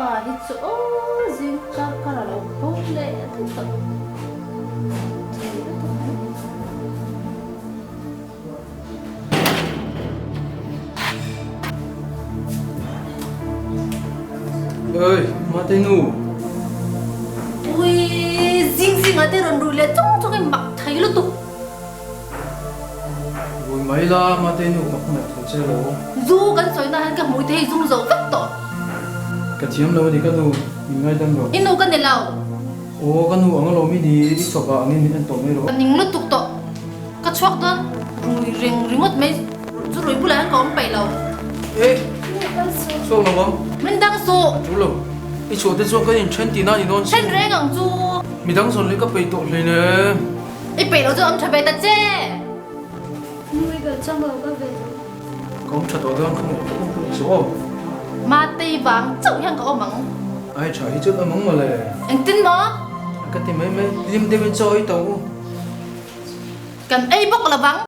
Pa hi chu aw zing kar kar a lo bo leh daih tawh. Thei lutuk mai. Oi, mate nu. Ui, zing zing ah te rawn rui leh chung chung in mak thei lutuk. Rui mai la, mate nu ka hmangaih tho che lo. Zu kan sawi na hian ka hmui te hi zum zo vek tawh. Ka thiam lo a ni ka nu, min ngaidam rawh. I nu ka ni lo. Aw, ka nu ang alawm i ni, i fapa angin min en tawh mai rawh. Ka ning lutuk tawh. Ka chhuak dawn rui reng ringawt mai chu rui bulah hian ka awm peih lo. Eh! Chhuak lo ang. Min dang suh. A tul lo. I chhuah te chuan kan inthen tihna a ni dawn si. Then reng ang chu. Mi dang zawn leh ka peih tawh hlei ne. I peih lo chu awm tha ve ta che. Nui ka chang lo ka ve lo. Ka awm tha tawh dawn ka ngaih tawh ang chu aw. Matei vang chauh hian ka awm ang. Ai tha hi chuan awm ang mawle. Engtin maw? Ka ti mai mai. Hlim deuhin chaw ei tawh u. Kan ei bawk lovang.